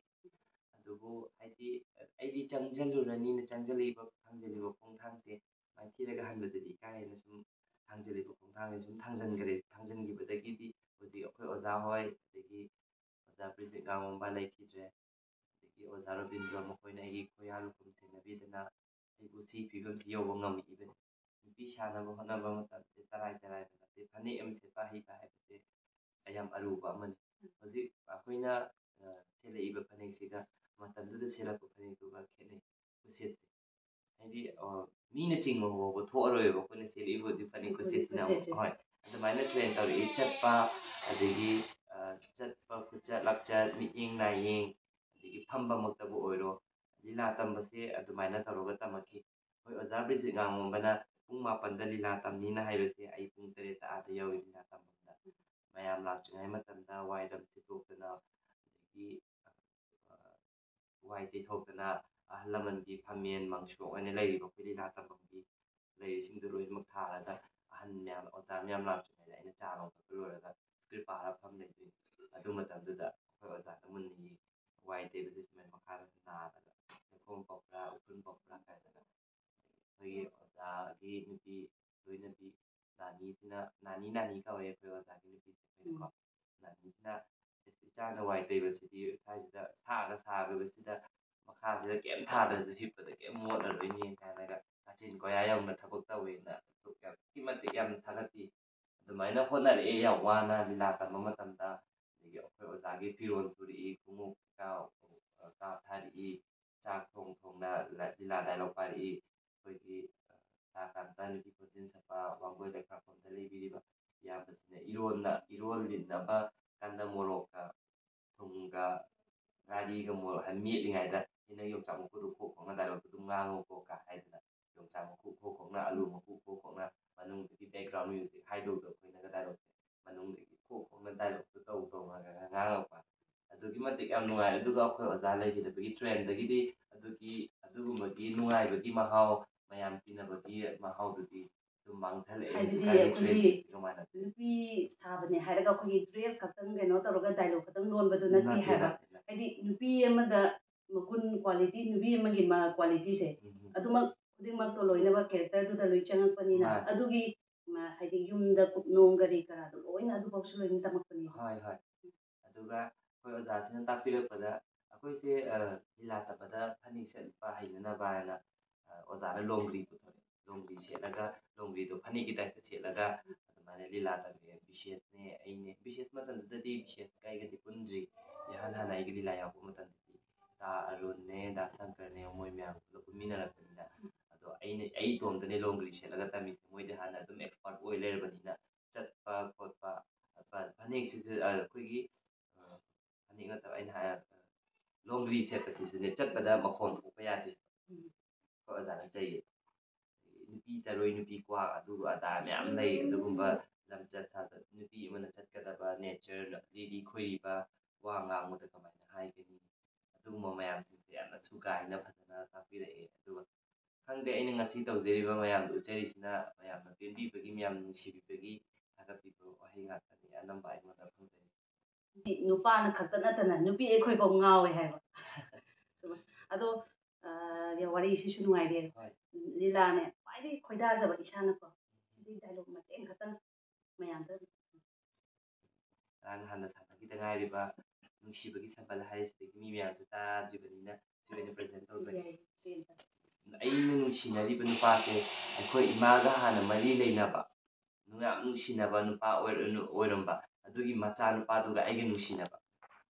ꯑꯗꯨꯕꯨ ꯍꯥꯏꯗꯤ ꯑꯩꯗꯤ ꯆꯪꯁꯤꯜꯂꯨꯔꯅꯤꯅ ꯆꯪꯁꯤꯜꯂꯤꯕ, ꯊꯥꯡꯖꯤꯜꯂꯤꯕ ꯈꯣꯡꯊꯥꯡꯁꯦ ꯃꯥꯏꯊꯤꯔꯒ ꯍꯟꯕꯗꯗꯤ ꯏꯀꯥꯏ ꯍꯥꯏꯅ ꯁꯨꯝ ꯊꯥꯡꯖꯤꯜꯂꯤꯕ ꯈꯣꯡꯊꯥꯡꯁꯦ ꯁꯨꯝ ꯊꯥꯡꯖꯤꯟꯈ꯭ꯔꯦ꯫ ꯊꯥꯡꯖꯤꯟꯈꯤꯕꯗꯒꯤꯗꯤ ꯍꯧꯖꯤꯛ ꯑꯩꯈꯣꯏ ꯑꯣꯖꯥ ꯍꯣꯏ, ꯑꯗꯒꯤ ꯑꯣꯖꯥ ꯕ꯭ꯔꯤꯖꯤꯠ ꯉꯥꯉꯣꯝꯕ ꯂꯩꯈꯤꯗ꯭ꯔꯦ, ꯑꯗꯒꯤ ꯑꯣꯖꯥ ꯔꯣꯕꯤꯟꯗ꯭ꯔꯣ, ꯃꯈꯣꯏꯅ ꯑꯩꯒꯤ ꯈꯣꯏꯌꯥ ꯂꯨꯈꯨꯝ ꯁꯦꯟꯅꯕꯤꯗꯅ ꯑꯩꯕꯨ ꯁꯤ ꯐꯤꯕꯝꯁꯤ ꯌꯧꯕ ꯉꯝꯃꯛꯏꯕꯅꯤ꯫ ꯅꯨꯄꯤ ꯁꯥꯅꯕ ꯍꯣꯠꯅꯕ ꯃꯇꯝꯁꯦ ꯇꯔꯥꯏ ꯇꯔꯥꯏꯕ ꯅꯠꯇꯦ꯫ ꯐꯅꯦꯛ ꯑꯃ ꯁꯦꯠꯄ ꯍꯩꯕ ꯍꯥꯏꯕꯁꯦ ꯌꯥꯝ ꯑꯔꯨꯕ ꯑꯃꯅꯤ꯫ ꯍꯧꯖꯤꯛ ꯑꯩꯈꯣꯏꯅ ꯁꯦꯠꯂꯛꯏꯕ ꯐꯅꯦꯛꯁꯤꯒ ꯃꯇꯝꯗꯨꯗ ꯁꯦꯠꯂꯛꯄ ꯐꯅꯦꯛꯇꯨꯒ ꯈꯦꯠꯅꯩ꯫ ꯈꯨꯠꯁꯦꯠꯁꯦ ꯍꯥꯏꯗꯤ ꯃꯤꯅ ꯆꯤꯡꯕ ꯐꯥꯎꯕ ꯊꯣꯛꯑꯔꯣꯏꯕ ꯑꯩꯈꯣꯏꯅ ꯁꯦꯠꯂꯛꯏꯕ ꯍꯧꯖꯤꯛ ꯐꯅꯦꯛ ꯈꯨꯠꯁꯦꯠꯁꯤꯅ ꯑꯃꯨꯛ꯫ ꯍꯣꯏ, ꯑꯗꯨꯃꯥꯏꯅ ꯇ꯭ꯔꯦꯟ ꯇꯧꯔꯛꯏ꯫ ꯆꯠꯄ, ꯑꯗꯒꯤ ꯆꯠꯄ, ꯈꯨꯆꯠ ꯂꯥꯛꯆꯠ, ꯃꯤꯠꯌꯦꯡ ꯅꯥꯌꯦꯡ, ꯑꯗꯒꯤ ꯐꯝꯕꯃꯛꯇꯕꯨ ꯑꯣꯏꯔꯣ, ꯂꯤꯂꯥ ꯇꯝꯕꯁꯦ ꯑꯗꯨꯃꯥꯏꯅ ꯇꯧꯔꯒ ꯇꯝꯃꯛꯈꯤ꯫ ꯑꯩꯈꯣꯏ ꯑꯣꯖꯥ ꯕ꯭ꯔꯤꯖꯤꯠ ꯉꯥꯉꯣꯝꯕꯅ ꯄꯨꯡ ꯃꯥꯄꯟꯗ ꯂꯤꯂꯥ ꯇꯝꯅꯤꯅ ꯍꯥꯏꯕꯁꯦ ꯑꯩ ꯄꯨꯡ ꯇꯔꯦꯠꯇ ꯑꯥꯗ ꯌꯧꯏ ꯂꯤꯂꯥ ꯇꯝꯐꯝꯗ꯫ ꯃꯌꯥꯝ ꯂꯥꯛꯇ꯭ꯔꯤꯉꯩ ꯃꯇꯝꯗ ꯋꯥꯏꯔꯝ ꯁꯤꯠꯇꯣꯛꯇꯅ, ꯑꯗꯒꯤ ꯋꯥꯏ ꯇꯩꯊꯣꯛꯇꯅ, ꯑꯍꯜ ꯂꯃꯟꯒꯤ ꯐꯝꯃꯦꯟ ꯃꯪꯁꯣꯛ ꯑꯣꯏꯅ ꯂꯩꯔꯤꯕ ꯑꯩꯈꯣꯏ ꯂꯤꯂꯥ ꯇꯝꯐꯝꯒꯤ ꯂꯩꯔꯤꯁꯤꯡꯗꯣ ꯂꯣꯏꯅꯃꯛ ꯊꯥꯔꯒ, ꯑꯍꯟ ꯃꯌꯥꯝ, ꯑꯣꯖꯥ ꯃꯌꯥꯝ ꯂꯥꯛꯇ꯭ꯔꯤꯉꯩꯗ ꯑꯩꯅ ꯆꯥ ꯂꯣꯟꯊꯛꯄ ꯂꯣꯏꯔꯒ ꯁ꯭ꯀ꯭ꯔꯤꯞ ꯄꯥꯔ ꯐꯝ ꯂꯩꯗꯣꯏꯅꯤ꯫ ꯑꯗꯨ ꯃꯇꯝꯗꯨꯗ ꯑꯩꯈꯣꯏ ꯑꯣꯖꯥꯅ ꯃꯨꯟꯅ ꯌꯦꯡꯉꯤ꯫ ꯋꯥꯏ ꯇꯩꯕꯁꯦ ꯁꯨꯃꯥꯏꯅ ꯃꯈꯥꯗ ꯅꯥꯗꯅ ꯂꯩꯈꯣꯝ ꯄꯛꯄ꯭ꯔꯥ, ꯎꯐꯨꯟ ꯄꯛꯄ꯭ꯔꯥ ꯀꯥꯏꯗꯅ꯫ ꯑꯩꯈꯣꯏꯒꯤ ꯑꯣꯖꯥꯒꯤ ꯅꯨꯄꯤ ꯂꯣꯏꯅꯕꯤ ꯅꯥꯅꯤꯁꯤꯅ, ꯅꯥꯅꯤ ꯅꯥꯅꯤ ꯀꯧꯋꯦ ꯑꯩꯈꯣꯏ ꯑꯣꯖꯥꯒꯤ ꯅꯨꯄꯤꯁꯦ ꯑꯩꯈꯣꯏꯅꯀꯣ꯫ ꯅꯥꯅꯤꯁꯤꯅ, "ꯑꯁ, ꯏꯆꯥꯅ ꯋꯥꯏ ꯇꯩꯕꯁꯤꯗꯤ ꯁ꯭ꯋꯥꯏꯁꯤꯗ ꯁꯥꯒ ꯁꯥꯈꯤꯕꯁꯤꯗ ꯃꯈꯥꯁꯤꯗ ꯀꯩꯝ ꯊꯥꯗ꯭ꯔꯁꯨ ꯍꯤꯞꯄꯗ ꯀꯩꯝ ꯃꯣꯠꯂꯔꯣꯏꯅꯦ" ꯀꯥꯏꯅꯒ ꯀꯥꯆꯤꯟ ꯀꯣꯌꯥ ꯌꯧꯅ ꯊꯕꯛ ꯇꯧꯋꯦꯅ ꯑꯗꯨꯛꯀꯤ ꯃꯇꯤꯛ ꯌꯥꯝ ꯊꯥꯒꯠꯄꯤ꯫ ꯑꯗꯨꯃꯥꯏꯅ ꯍꯣꯠꯅꯔꯛꯑꯦ ꯌꯥꯝ ꯋꯥꯅ ꯂꯤꯂꯥ ꯇꯝꯕ ꯃꯇꯝꯗ꯫ ꯑꯗꯒꯤ ꯑꯩꯈꯣꯏ ꯑꯣꯖꯥꯒꯤ ꯐꯤꯔꯣꯜ ꯁꯨꯔꯛꯏ, ꯈꯣꯡꯎꯞ ꯀꯩꯀꯥ, ꯑ, ꯀꯥꯞꯊꯔꯛꯏ, ꯆꯥꯛ ꯊꯣꯡ ꯊꯣꯡꯅ ꯂ-, ꯂꯤꯂꯥ ꯗꯥꯏꯂꯣꯛ ꯄꯥꯏꯔꯛꯏ꯫ ꯑꯩꯈꯣꯏꯒꯤ, ꯑ, ꯇꯥ ꯀꯥꯟꯇ ꯅꯨꯄꯤ ꯈꯣꯟꯖꯦꯜ ꯁꯛꯄ ꯋꯥꯡꯒꯣꯏ ꯂꯩꯈ꯭ꯔꯥꯛꯄꯝꯗ ꯂꯩꯕꯤꯔꯤꯕ ꯏꯌꯥꯝꯕꯁꯤꯅ ꯏꯔꯣꯟꯅ, ꯏꯔꯣꯜ ꯂꯤꯠꯅꯕ ꯀꯟꯅ ꯃꯣꯔꯣꯛꯀ ꯊꯨꯝꯒ ꯉꯥꯔꯤꯒ ꯃꯣꯔꯣꯛ ꯍꯥꯏ ꯃꯦꯠꯂꯤꯉꯩꯗ ꯅꯪ ꯌꯣꯡꯆꯥꯛ ꯃꯀꯨꯗꯣ ꯈꯣꯛ ꯈꯣꯛꯅ dialogue-ꯇꯣ ꯑꯗꯨꯝ ꯉꯥꯡꯉꯨꯀꯣ ꯀ ꯍꯥꯏꯗꯅ ꯌꯣꯡꯆꯥꯛ ꯃꯀꯨ ꯈꯣꯛ ꯈꯣꯛꯅ, ꯑꯂꯨ ꯃꯀꯨ ꯈꯣꯛ ꯈꯣꯛꯅ, ꯃꯅꯨꯡꯗꯒꯤ background music ꯍꯥꯏꯗꯧꯗꯣ ꯑꯩꯈꯣꯏꯅꯒ dialogue-ꯁꯦ ꯃꯅꯨꯡꯗꯒꯤ ꯈꯣꯛ ꯈꯣꯛꯅ dialogue-ꯇꯣ ꯇꯧ ꯇꯧꯅꯒ ꯉꯥꯡꯉꯛꯄ꯫ ꯑꯗꯨꯛꯀꯤ ꯃꯇꯤꯛ ꯌꯥꯝ ꯅꯨꯡꯉꯥꯏ꯫ ꯑꯗꯨꯒ ꯑꯩꯈꯣꯏ ꯑꯣꯖꯥ ꯂꯩꯈꯤꯗꯕꯒꯤ train-ꯗꯒꯤꯗꯤ ꯑꯗꯨꯒꯤ, ꯑꯗꯨꯒꯨꯝꯕꯒꯤ ꯅꯨꯡꯉꯥꯏꯕꯒꯤ ꯃꯍꯥꯎ, ꯃꯌꯥꯝ ꯇꯤꯟꯅꯕꯒꯤ ꯃꯍꯥꯎꯗꯨꯗꯤ ꯁꯨꯝ ꯃꯥꯡꯁꯤꯜꯂꯛꯑꯦ꯫ ꯍꯥꯏꯕꯗꯤ ꯍꯧꯖꯤꯛꯀꯥꯟꯒꯤ ꯑꯩꯈꯣꯏꯒꯤ train-ꯁꯤꯡꯁꯤꯒ ꯃꯥꯟꯅꯗꯦ꯫ ꯅꯨꯄꯤ ꯁꯥꯕꯅꯦ ꯍꯥꯏꯔꯒ ꯑꯩꯈꯣꯏꯒꯤ dress ꯈꯛꯇꯪ ꯀꯩꯅꯣ ꯇꯧꯔꯒ dialogue ꯈꯛꯇꯪ ꯂꯣꯟꯕꯗꯨ ꯅꯠꯇꯦ ꯅꯠꯇꯦ, ꯍꯥꯏꯕ꯫ ꯅꯠꯇꯦ, ꯅꯠꯇꯦ꯫ ꯍꯥꯏꯗꯤ ꯅꯨꯄꯤ ꯑꯃꯗ ꯃꯒꯨꯟ, quality, ꯅꯨꯄꯤ ꯑꯃꯒꯤ ꯃ-, quality-ꯁꯦ ꯎꯝ, ꯎꯝ꯫ ꯑꯗꯨꯃꯛ ꯈꯨꯗꯤꯡꯃꯛꯇꯣ ꯂꯣꯏꯅꯃꯛ character-ꯗꯨꯗ ꯂꯣꯏ ꯆꯪꯉꯛꯄꯅꯤꯅ, ꯃꯥꯅꯦ꯫ ꯑꯗꯨꯒꯤ ꯃ-, ꯍꯥꯏꯗꯤ ꯌꯨꯝꯗ ꯀꯨꯞꯅꯣꯝ ꯀꯔꯤ ꯀꯔꯥꯗꯣ ꯂꯣꯏꯅ ꯑꯗꯨꯐꯥꯎꯁꯨ ꯂꯣꯏꯅ ꯇꯝꯃꯛꯄꯅꯤ꯫ ꯍꯣꯏ, ꯍꯣꯏ꯫ ꯑꯗꯨꯒ ꯑꯩꯈꯣꯏ ꯑꯣꯖꯥꯁꯤꯅ ꯇꯥꯛꯄꯤꯔꯛꯄꯗ ꯑꯩꯈꯣꯏꯁꯦ, ꯑ, ꯂꯤꯂꯥ ꯇꯝꯕꯗ ꯐꯅꯦꯛ ꯁꯦꯠꯄ ꯍꯩꯅꯅꯕ ꯍꯥꯏꯅ, ꯑ, ꯑꯣꯖꯥꯅ ꯂꯣꯡꯒ꯭ꯔꯤ ꯄꯨꯊꯣꯔꯛꯑꯦ꯫ ꯂꯣꯡꯒ꯭ꯔꯤ ꯁꯦꯠꯂꯒ, ꯂꯣꯡꯒ꯭ꯔꯤꯗꯣ ꯐꯅꯦꯛꯀꯤ type-ꯇ ꯁꯦꯠꯂꯒ ꯑꯗꯨꯃꯥꯏꯅ ꯂꯤꯂꯥ ꯇꯝꯃꯦ꯫ ꯕꯤꯁꯦꯁꯅꯦ, ꯑꯩꯅꯦ꯫ ꯕꯤꯁꯦꯁ ꯃꯇꯝꯗꯨꯗꯗꯤ ꯕꯤꯁꯦꯁꯀ ꯑꯩꯒꯗꯤ ꯄꯨꯟꯗ꯭ꯔꯤ꯫ ꯏꯍꯥꯟ ꯍꯥꯟꯅ ꯑꯩꯒꯤ ꯂꯤꯂꯥ ꯌꯥꯎꯔꯛꯄ ꯃꯇꯝꯗꯗꯤ ꯗꯥ ꯑꯔꯨꯟꯅꯦ, ꯗꯥ ꯁꯪꯀꯔꯅꯦ, ꯃꯣꯏ ꯃꯌꯥꯝ ꯄꯨꯂꯞ ꯄꯨꯟꯃꯤꯟꯅꯔꯛꯄꯅꯤꯅ꯫ ꯑꯗꯣ ꯑꯩꯅ, ꯑꯩ ꯏꯇꯣꯝꯇꯅꯦ ꯂꯣꯡꯒ꯭ꯔꯤ ꯁꯦꯠꯂꯒ ꯇꯝꯃꯤꯁꯦ꯫ ꯃꯣꯏꯗꯤ ꯍꯥꯟꯅ ꯑꯗꯨꯝ expert ꯑꯣꯏ ꯂꯩꯔꯕꯅꯤꯅ ꯆꯠꯄ ꯈꯣꯠꯄ, ꯐ-, ꯐꯅꯦꯛꯁꯤꯁꯨ, ꯑ, ꯑꯩꯈꯣꯏꯒꯤ, ꯑ, ꯐꯅꯦꯛ ꯅꯠꯇꯕ ꯑꯩꯅ ꯍꯥꯏ, ꯂꯣꯡꯒ꯭ꯔꯤ ꯁꯦꯠꯄꯁꯤꯁꯨꯅꯦ ꯆꯠꯄꯗ ꯃꯈꯣꯟ ꯊꯣꯛꯄ ꯌꯥꯗꯦ꯫ ꯎꯝ꯫ ꯑꯩꯈꯣꯏ ꯑꯣꯖꯥꯅ ꯆꯩꯌꯦ꯫ ꯅꯨꯄꯤ ꯆꯔꯣꯏ, ꯅꯨꯄꯤ ꯀ꯭ꯋꯥꯛ, ꯑꯗꯨ ꯑꯗꯥ ꯃꯌꯥꯝ ꯂꯩ꯫ ꯑꯗꯨꯒꯨꯝꯕ ꯂꯝꯆꯠ ꯁꯥꯖꯠ, ꯅꯨꯄꯤ ꯑꯃꯅ ꯆꯠꯀꯗꯕ nature, ꯂꯤꯔꯤ ꯈꯣꯏꯔꯤꯕ ꯋꯥ ꯉꯥꯡꯕꯗ ꯀꯃꯥꯏꯅ ꯍꯥꯏꯒꯅꯤ? ꯑꯗꯨꯒꯨꯝꯕ ꯃꯌꯥꯝꯁꯤꯡꯁꯦ ꯌꯥꯝꯅ ꯁꯨꯒꯥꯏꯅ ꯐꯖꯅ ꯇꯥꯛꯄꯤꯔꯛꯑꯦ꯫ ꯑꯗꯨꯒ ꯈꯪꯗꯦ, ꯑꯩꯅ ꯉꯁꯤ ꯇꯧꯖꯔꯤꯕ ꯃꯌꯥꯝꯗꯣ ꯎꯠꯆꯔꯤꯁꯤꯅ ꯃꯌꯥꯝꯅ ꯄꯦꯟꯕꯤꯕꯒꯤ, ꯃꯌꯥꯝꯅ ꯅꯨꯡꯁꯤꯕꯤꯕꯒꯤ ꯊꯥꯒꯠꯄꯤꯕ ꯋꯥꯍꯩ ꯉꯥꯛꯇꯅꯤ ꯑꯅꯝꯕ ꯑꯩꯉꯣꯟꯗ ꯐꯪꯖꯔꯤꯁꯦ꯫ ꯅꯨꯄꯥꯅ ꯈꯛꯇ ꯅꯠꯇꯅ ꯅꯨꯄꯤ ꯑꯩꯈꯣꯏꯐꯥꯎ ꯉꯥꯎꯋꯦ ꯍꯥꯏꯕ꯫ ꯁꯨꯃꯥꯏ-, ꯑꯗꯣ, ꯑ, ꯌꯥ-, ꯋꯥꯔꯤꯁꯤꯁꯨ ꯅꯨꯡꯉꯥꯏꯔꯦ꯫ ꯍꯣꯏ꯫ ꯂꯤꯂꯥꯅꯦ ꯈ꯭ꯋꯥꯏꯗꯒꯤ ꯈꯣꯏꯗꯥꯖꯕ ꯏꯁꯥꯅꯀꯣ꯫ ꯑꯗꯨꯒꯤ dialogue ꯃꯇꯦꯛ ꯈꯛꯇꯪ ꯃꯌꯥꯝꯗ꯫ ꯉꯔꯥꯡ ꯅꯍꯥꯟꯗ ꯁꯥꯟꯅꯈꯤꯗ ꯉꯥꯏꯔꯤꯕ ꯅꯨꯡꯁꯤꯕꯒꯤ ꯁꯝꯕꯜ ꯍꯥꯏꯔꯤꯁꯤꯗꯒꯤ ꯃꯤ ꯃꯌꯥꯝꯁꯨ ꯇꯥꯗ꯭ꯔꯤꯕꯅꯤꯅ ꯁꯤ ꯑꯣꯏꯅ present ꯇꯧꯖꯒꯦ꯫ ꯌꯥꯏ, ꯌꯥꯏ꯫ ꯑꯩꯅ ꯅꯨꯡꯁꯤꯅꯔꯤꯕ ꯅꯨꯄꯥꯁꯦ ꯑꯩꯈꯣꯏ ꯏꯃꯥꯒ ꯍꯥꯟꯅ ꯃꯔꯤ ꯂꯩꯅꯕ, ꯌꯥꯝ ꯅꯨꯡꯁꯤꯅꯕ ꯅꯨꯄꯥ ꯑꯣꯏꯔ-, ꯑꯣꯏꯔꯝꯕ, ꯑꯗꯨꯒꯤ ꯃꯆꯥ ꯅꯨꯄꯥꯗꯨꯒ ꯑꯩꯒ ꯅꯨꯡꯁꯤꯅꯕ꯫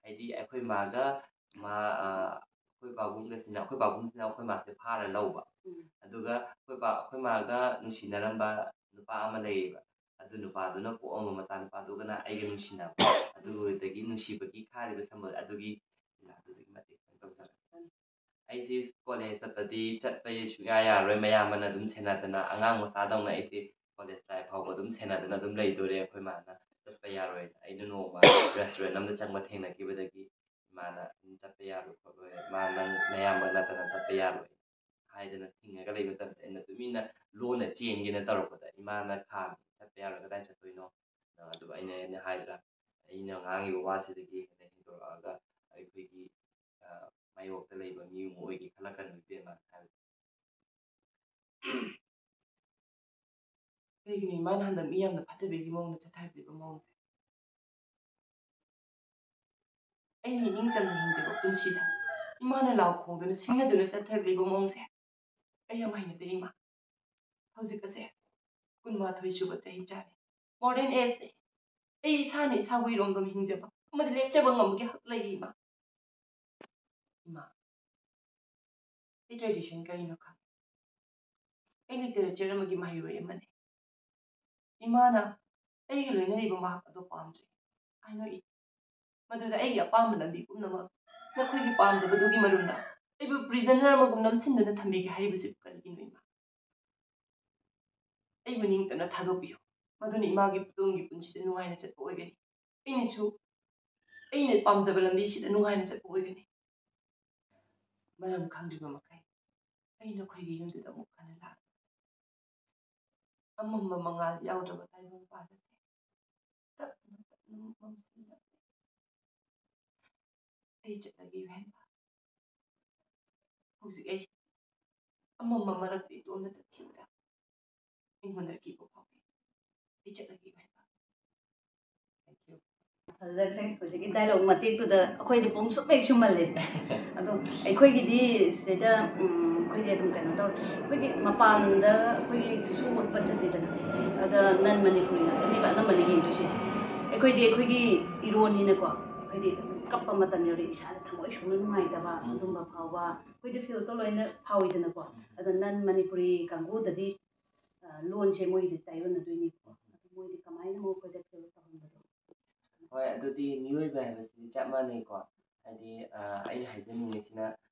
ꯍꯥꯏꯗꯤ ꯑꯩꯈꯣꯏ ꯃꯥꯒ ꯃꯥ, ꯑ, ꯑꯩꯈꯣꯏ ꯄꯥꯕꯨꯡꯒꯁꯤꯅ, ꯑꯩꯈꯣꯏ ꯄꯥꯕꯨꯡꯁꯤꯅ ꯑꯩꯈꯣꯏ ꯃꯥꯁꯦ ꯐꯥꯔ ꯂꯧꯕ꯫ ꯎꯝ꯫ ꯑꯗꯨꯒ ꯑꯩꯈꯣꯏ ꯄꯥ-, ꯑꯩꯈꯣꯏ ꯃꯥꯒ ꯅꯨꯡꯁꯤꯅꯔꯝꯕ ꯅꯨꯄꯥ ꯑꯃ ꯂꯩꯌꯦꯕ꯫ ꯑꯗꯨ ꯅꯨꯄꯥꯗꯨꯅ ꯄꯣꯛꯑꯝꯕ ꯃꯆꯥꯅꯨꯄꯥꯗꯨꯒꯅ ꯑꯩꯒ ꯅꯨꯡꯁꯤꯅꯕ꯫ ꯑꯗꯨꯗꯒꯤ ꯅꯨꯡꯁꯤꯕꯒꯤ ꯈꯥꯔꯤꯕ ꯁꯝꯕꯜ ꯑꯗꯨꯒꯤ ꯂꯤꯂꯥꯗꯨ ꯇꯧꯖꯔꯛꯀꯅꯤ꯫ ꯑꯩꯁꯤ ꯀꯣꯂꯦꯖ ꯆꯠꯄꯗꯤ ꯆꯠꯄ ꯁꯨꯡꯌꯥ ꯌꯥꯔꯔꯣꯏ꯫ ꯃꯌꯥꯝꯕꯅ ꯑꯗꯨꯝ ꯁꯦꯟꯅꯗꯅ, ꯑꯉꯥꯡ ꯃꯆꯥꯗꯧꯅ ꯑꯩꯁꯤ ꯀꯣꯂꯦꯖ ꯂꯥꯏꯐ ꯐꯥꯎꯕ ꯑꯗꯨꯝ ꯁꯦꯟꯅꯗꯅ ꯑꯗꯨꯝ ꯂꯩꯗꯣꯔꯦ꯫ ꯑꯩꯈꯣꯏ ꯃꯥꯅ ꯆꯠꯄ ꯌꯥꯔꯣꯏꯅ꯫ ꯑꯩꯅ ꯅꯣꯡꯃ ꯔꯦꯁꯇꯨꯔꯦꯟ ꯑꯃꯗ ꯆꯪꯕ ꯊꯦꯡꯅꯈꯤꯕꯗꯒꯤ ꯏꯃꯥꯅ "ꯑꯗꯨꯝ ꯆꯠꯄ ꯌꯥꯔꯣꯏ ꯈꯣꯠꯂꯣꯏ, ꯃꯥ ꯅꯪ ꯅꯌꯥꯝꯕ ꯅꯠꯇꯅ ꯆꯠꯄ ꯌꯥꯔꯣꯏ" ꯍꯥꯏꯗꯅ ꯊꯤꯡꯉꯒ ꯂꯩꯕ ꯃꯇꯝꯁꯦ ꯑꯩꯅ ꯇꯨꯃꯤꯟꯅ ꯂꯣꯟꯅ ꯆꯦꯟꯒꯦꯅ ꯇꯧꯔꯛꯄꯗ ꯏꯃꯥꯅ ꯈꯥꯝꯃꯤ꯫ "ꯆꯠꯄ ꯌꯥꯔꯣꯏ, ꯀꯗꯥꯏ ꯆꯠꯇꯣꯏꯅꯣ?" ꯑꯗꯨ ꯑꯩꯅ, ꯑꯩꯅ ꯍꯥꯏꯗ꯭ꯔꯥ, ꯑꯩꯅ ꯉꯥꯡꯉꯤꯕ ꯋꯥꯁꯤꯗꯒꯤ ꯍꯦꯟꯅ ꯍꯦꯟꯗꯣꯔꯛꯑꯒ ꯑꯩꯈꯣꯏꯒꯤ, ꯑ, ꯃꯥꯌꯣꯛꯇ ꯂꯩꯕ ꯃꯤ ꯑꯃ ꯑꯣꯏꯒꯦ ꯈꯜꯂꯛꯀꯅꯨ ꯏꯕꯦꯝꯃ ꯍꯥꯏꯕꯗꯣ꯫ ꯀꯩꯒꯤꯅꯣ ꯏꯃꯥꯅ ꯍꯟꯗꯛ ꯃꯤ ꯌꯥꯝꯅ ꯐꯠꯇꯕꯤꯒꯤ ꯃꯑꯣꯡꯗ ꯆꯠꯊꯔꯛꯂꯤꯕ ꯃꯑꯣꯡꯁꯦ? ꯑꯩꯅ ꯏꯅꯤꯡꯇꯝꯅ ꯍꯤꯡꯖꯕ ꯄꯨꯟꯁꯤꯗ ꯏꯃꯥꯅ ꯂꯥꯎ ꯈꯣꯡꯗꯨꯅ ꯁꯤꯡꯅꯗꯨꯅ ꯆꯠꯊꯔꯛꯂꯤꯕ ꯃꯑꯣꯡꯁꯦ ꯑꯩ ꯌꯥꯝ ꯍꯩꯅꯗꯦ ꯏꯃꯥ꯫ ꯍꯧꯖꯤꯛ ꯑꯁꯦ ꯀꯨꯟꯃꯥꯊꯣꯏ ꯁꯨꯕ ꯆꯍꯤ ꯆꯥꯅꯤ꯫ ꯃꯣꯗꯔꯟ ꯑꯦꯖꯅꯤ꯫ ꯑꯩ ꯏꯁꯥꯅ ꯏꯁꯥꯕꯨ ꯏꯔꯣꯝꯗꯣꯝ ꯍꯤꯡꯖꯕ ꯑꯃꯗꯤ ꯂꯦꯞꯆꯕ ꯉꯝꯕꯒꯤ ꯍꯛ ꯂꯩ ꯏꯃꯥ꯫ ꯏꯃꯥ, ꯑꯩ ꯇ꯭ꯔꯦꯗꯤꯁꯟ ꯀꯔꯤꯅꯣ ꯈꯪꯉꯤ꯫ ꯑꯩ ꯂꯤꯇꯔꯦꯆꯔ ꯑꯃꯒꯤ ꯃꯍꯩꯔꯣꯏ ꯑꯃꯅꯤ꯫ ꯏꯃꯥꯅ ꯑꯩꯒ ꯂꯣꯏꯅꯔꯤꯕ ꯃꯍꯥꯛ ꯑꯗꯨ ꯄꯥꯝꯖꯩ꯫ I know it. ꯃꯗꯨꯗ ꯑꯩꯒꯤ ꯑꯄꯥꯝꯕ ꯂꯝꯕꯤ ꯄꯨꯝꯅꯃꯛ ꯅꯈꯣꯏꯒꯤ ꯄꯥꯝꯗꯕꯗꯨꯒꯤ ꯃꯔꯨꯝꯗ ꯑꯩꯕꯨ ꯄ꯭ꯔꯤꯖꯅꯔ ꯑꯃꯒꯨꯝ ꯅꯝꯁꯤꯟꯗꯨꯅ ꯊꯝꯕꯤꯒꯦ ꯍꯥꯏꯔꯤꯕꯁꯤꯕꯨ ꯀꯔꯤꯒꯤꯅꯣ ꯏꯃꯥ? ꯑꯩꯕꯨ ꯅꯤꯡꯇꯝꯅ ꯊꯥꯗꯣꯛꯄꯤꯌꯨ꯫ ꯃꯗꯨꯅ ꯏꯃꯥꯒꯤ ꯇꯨꯡꯒꯤ ꯄꯨꯟꯁꯤꯗ ꯅꯨꯡꯉꯥꯏꯅ ꯆꯠꯄ ꯑꯣꯏꯒꯅꯤ꯫ ꯑꯩꯅꯁꯨ ꯑꯩꯅ ꯄꯥꯝꯖꯕ ꯂꯝꯕꯤꯁꯤꯗ ꯅꯨꯡꯉꯥꯏꯅ ꯆꯠꯄ ꯑꯣꯏꯒꯅꯤ꯫ ꯃꯔꯝ ꯈꯪꯗ꯭ꯔꯤꯕ ꯃꯈꯩ ꯑꯩ ꯅꯈꯣꯏꯒꯤ ꯌꯨꯝꯗꯨꯗ ꯑꯃꯨꯛ ꯍꯟꯅ ꯂꯥꯛꯂꯣꯏ꯫ ꯑꯃꯝꯕ ꯃꯉꯥꯜ ꯌꯥꯎꯗ꯭ꯔꯕ ꯇꯥꯏꯕꯪ ꯄꯥꯟ ꯑꯁꯦ ꯇꯞꯅ ꯇꯞꯅ ꯃꯝꯁꯤꯜꯂꯛꯂꯦ꯫ ꯑꯩ ꯆꯠꯂꯒꯦ ꯏꯕꯦꯝꯃ꯫ ꯍꯧꯖꯤꯛ ꯑꯩ ꯑꯃꯝꯕ ꯃꯔꯛꯇ ꯏꯇꯣꯝꯇ ꯆꯠꯈꯤꯕꯗ ꯑꯩꯉꯣꯟꯗ ꯑꯀꯤꯕ ꯐꯥꯎꯏ꯫ ꯑꯩ ꯆꯠꯂꯒꯦ ꯏꯕꯦꯝꯃ꯫ Thank you. ꯐꯖꯈ꯭ꯔꯦ꯫ ꯍꯧꯖꯤꯛꯀꯤ ꯗꯥꯏꯂꯣꯛ ꯃꯇꯦꯛꯇꯨꯗ ꯑꯩꯈꯣꯏꯗꯤ ꯄꯨꯡ ꯁꯨꯝ ꯍꯦꯛ ꯁꯨꯝꯍꯜꯂꯦ꯫ ꯑꯗꯣ ꯑꯩꯈꯣꯏꯒꯤꯗꯤ ꯁꯤꯗꯩꯗ, ꯎꯝ, ꯑꯩꯈꯣꯏꯗꯤ ꯑꯗꯨꯝ ꯀꯩꯅꯣ ꯇꯧꯔꯦ꯫ ꯑꯩꯈꯣꯏꯒꯤ ꯃꯄꯥꯟꯗ ꯑꯩꯈꯣꯏꯒꯤ ꯁꯣ ꯎꯠꯄ ꯆꯠꯂꯤꯗꯅ, ꯑꯗ ꯅꯟ ꯃꯅꯤꯄꯨꯔꯤ ꯉꯥꯛꯇꯅꯦꯕ ꯑꯅꯝꯕꯅ ꯌꯦꯡꯗꯣꯏꯁꯦ꯫ ꯑꯩꯈꯣꯏꯗꯤ ꯑꯩꯈꯣꯏꯒꯤ ꯏꯔꯣꯟꯅꯤꯅꯀꯣ, ꯑꯩꯈꯣꯏꯗꯤ ꯑꯗꯨꯝ ꯀꯞꯄ ꯃꯇꯝ ꯌꯧꯔꯦ, ꯏꯁꯥꯗ ꯊꯃꯣꯏ ꯁꯣꯛꯅ ꯅꯨꯡꯉꯥꯏꯇꯕ ꯑꯗꯨꯝꯕ ꯐꯥꯎꯕ ꯑꯩꯈꯣꯏꯗꯤ ꯐꯤꯜꯇꯣ ꯂꯣꯏꯅ ꯐꯥꯎꯏꯗꯅꯀꯣ꯫ ꯑꯗ ꯅꯟ ꯃꯅꯤꯄꯨꯔꯤ ꯀꯥꯡꯕꯨꯗꯗꯤ, ꯑ, ꯂꯣꯟꯁꯦ ꯃꯣꯏꯒꯤꯗꯤ ꯇꯥꯏꯌꯣꯟꯅꯗꯣꯏꯅꯦꯕꯀꯣ꯫ ꯑꯗꯨ ꯃꯣꯏꯗꯤ ꯀꯃꯥꯏꯅ ꯑꯃꯨꯛ ꯑꯩꯈꯣꯏꯗ ꯐꯤꯜ ꯇꯧꯍꯟꯕꯗꯣ? ꯍꯣꯏ, ꯑꯗꯨꯗꯤ ꯃꯤꯑꯣꯏꯕ ꯍꯥꯏꯕꯁꯤꯗꯤ ꯆꯞ ꯃꯥꯟꯅꯩꯀꯣ꯫ ꯍꯥꯏꯗꯤ ꯑꯩꯅ ꯍꯥꯏꯖꯅꯤꯡꯉꯤꯁꯤꯅ